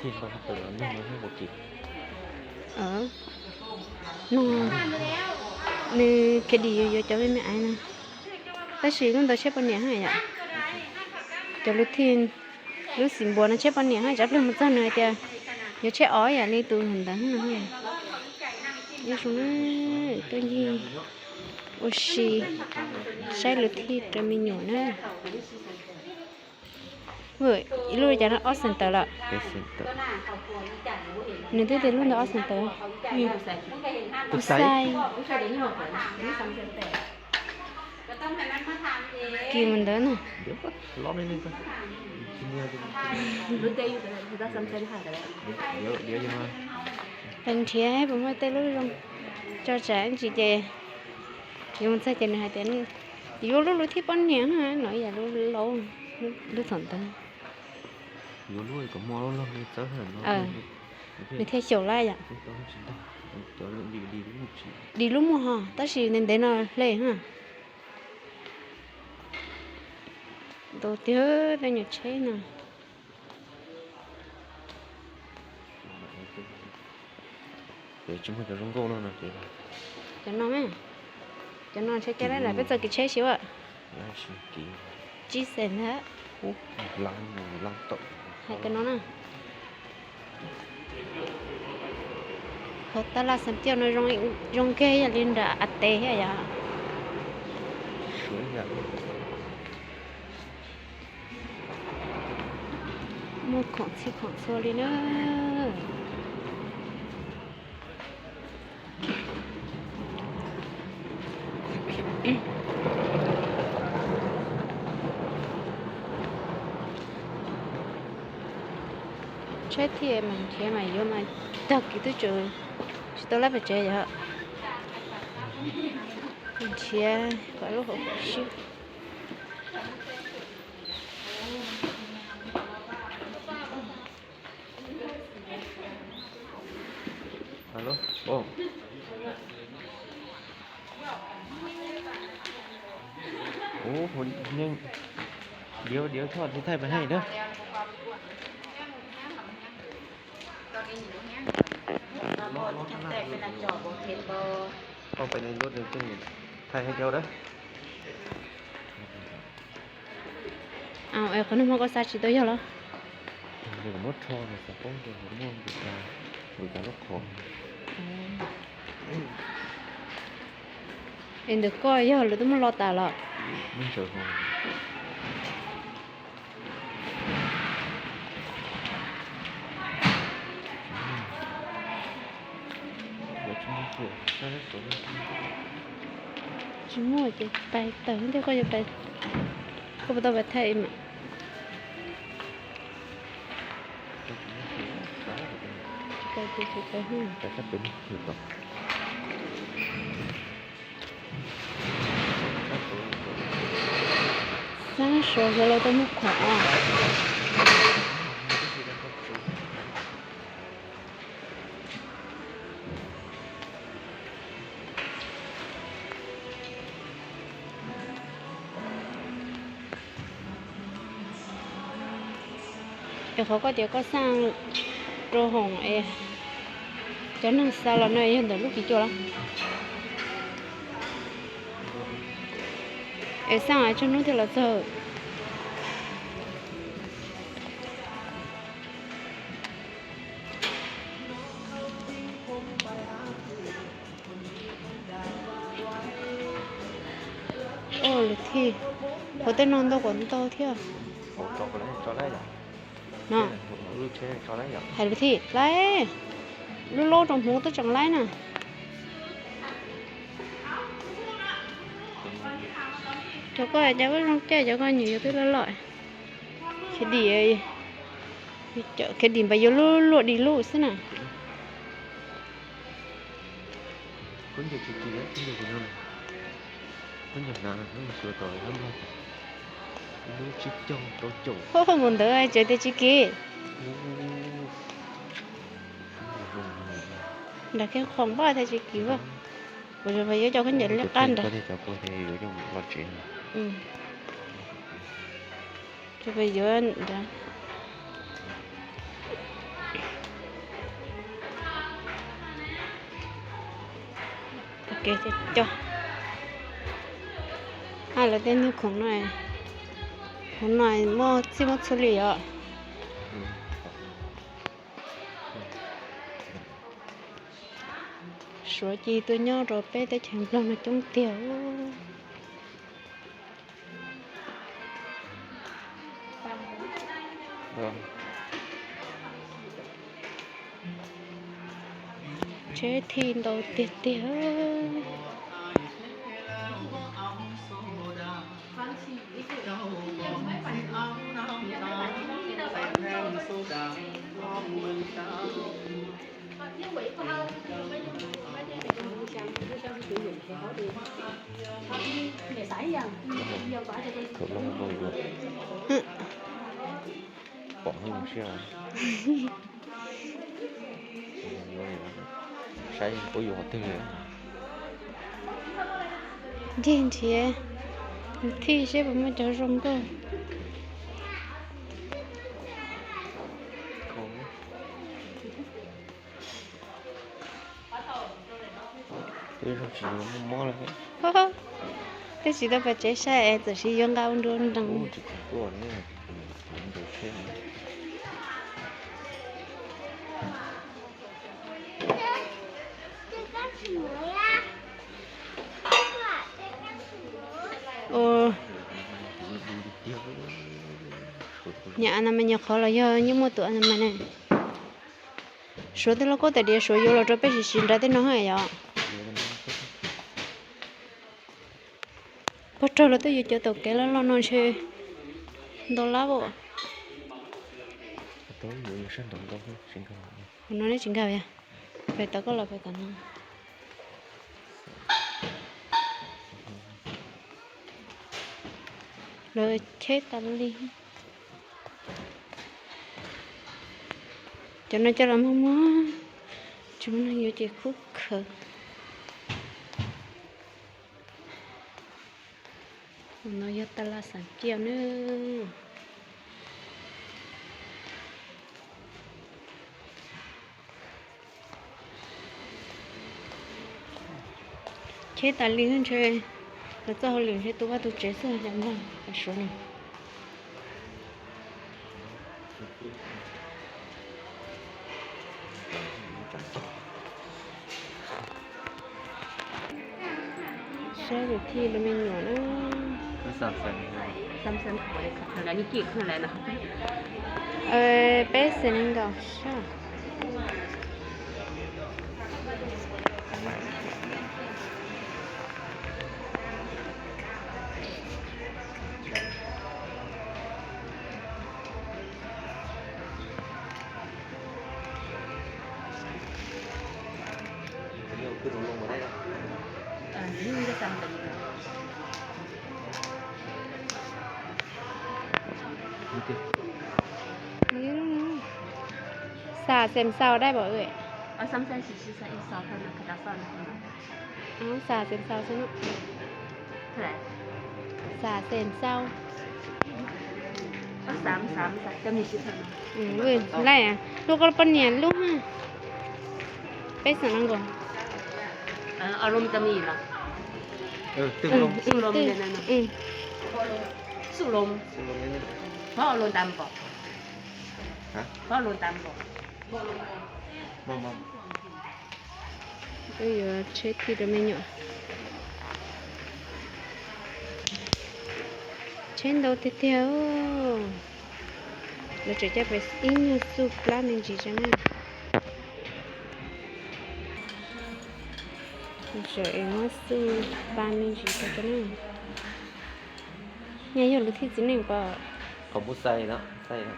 No, nws khiav dim yuav yuav cov me me aiv no, tab sis lub ntawd tsheb poj niam haj yom. Cov lus thij, lub xim npuas no tsheb poj niam haj, tsam pliag mus txog nws hais tias yuav tsheb os yam li tus ntawd no. Nyob zoo na, tuaj ncig ua si saib lus thij rau me nyuam na. Ib lub li cas no, ob xees tawm lawm. Nws twb tias lub ntawd ob xees tawm. Kuv xaiv. Kis mus ntawd na. Pes nrhiav puas muaj tej lub zoo tso tsam ntsis ces yuav mus txog ces nws hais tias yuav lub lus thij poj niam no yam lub laub, lub txhaum ntawd. Nws thiaj xyaum lawm yom. Dim lub muag ho tab sis ntev ntev no hle ha. Ntau tiag tej nyuag tsheb no. Tsis muaj cov zoo nkauj no no ces. Cov no, cov no ntshe cai lawm, peb txo kev tsheb xyuas. Tsib xees ntag. Hais cov no na. Hauv tab laj Xeem Tiauj no zoo nkag yam li nram A Tes thiab yom. Muaj khoom txhij khoom txhua li na. Tsheb thiaj mas nrhiav mas yuav mas tag kis twb tseem tsis tau lab pem tsev yom. Nrhiav kom lub hauv paus sib. Ua, hauv nyeej diav diav thoj thiaj thaij pes haij na. Thaij hais tias na. Qhov no mas koj xav tsis tau yog los? Muab rho no xav paub tias muaj ntu cas, ntu cas lub qhov. Es ntawm koj yog lawv twb muab lo tas los? Tsis muaj ces pais tawm thiab, koj yuav pais, koj puas tau pais thaij mas. Xab Suav xyov lawv tau muag khoom os. Es qhov koj tias koj xaj rau hoom es cov neeg xa los no yog ntawm lub kis cua los? Es xaj tsawg hnub thiaj los txog? Ua lus thij, hauv tej no ntau kom ntau thiab. No, hais lus thij laib, lub laub rau hmuv twb tseem laib na. Cov koj cas ua zoo caij, cov koj nyuam yaus twb loj loj. Khiav dim, khiav dim npam yuav luaj luaj dim lub xwb na. Ho mus ntawd tsev tias tsis kim. Nram Kheej Khoom pab thiaj tsis kim vaj. Kuv yuav cov khaub ncaws liab qab nrad. Yuav, nrad. Kev coj coj. Hais lawv tej niag khoom no, khoom no muaj txhij muaj txhua li os. Suav ci tuaj nyob rau peb teb chaws Nplog no coob tiag. Tsheb thij ntau tiag tiag. Pom siab. Saib puab yuav qhov twg li. Ncig nrhiav thij seb puas muaj cov zoo nkauj. Twb tsis tau pais tsev saib es txawm sis yuav nqa ua nroo nrees. Nyam a na mas nyuam qhuav los yog yeej muaj tus a na mas ne. Suav tej loj kub tais diav Suav yuav los rau peb sim sim nrad tej no yom. Pog raug los twb yuav cov taum kev loj loj no ntshe ntau lab as. No neb tsis nkag yog, pem tod koj los pem tod no. Lawv cheb tas li. Cov no coj los muag muag, tsis muaj neeg yuav ces khub khawv. No yog tas las xeem ciaj nawb. Cheb tas li ntshe los txoj hauj lwm ntshe tu vaj tu tsev xwb cov Nplog Suav no. Saib tus thij rau me nyuam na. Peb xees nees nkaum sab. Xav xem sau dai pom. Xav xem sau xwb no. Xav xem sau. Laj, lub koj poj niam lub. Peb xees nees nkaum. Twb yuav tsheb thij rau me nyuam. Tsheb ntau tiag tiag. Lawv tseem coj pes ib nyuag xu plab me ntsis rau na. Tseem muab xu pa me ntsis rau na. Nyaj yog lub thij txiv neej pom. Qhov muab xai no, xai no.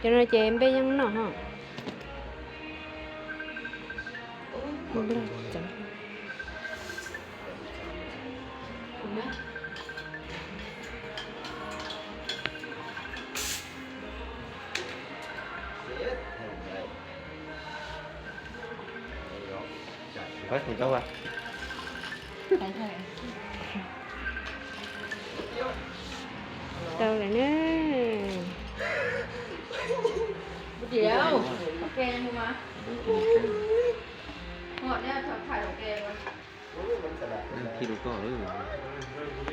Cov no ces npej yeej noj ho. Tau lawm na. Diav, ua ke mus mas. Ua neb thaum thaiv ua ke. Khi rau koj lawm.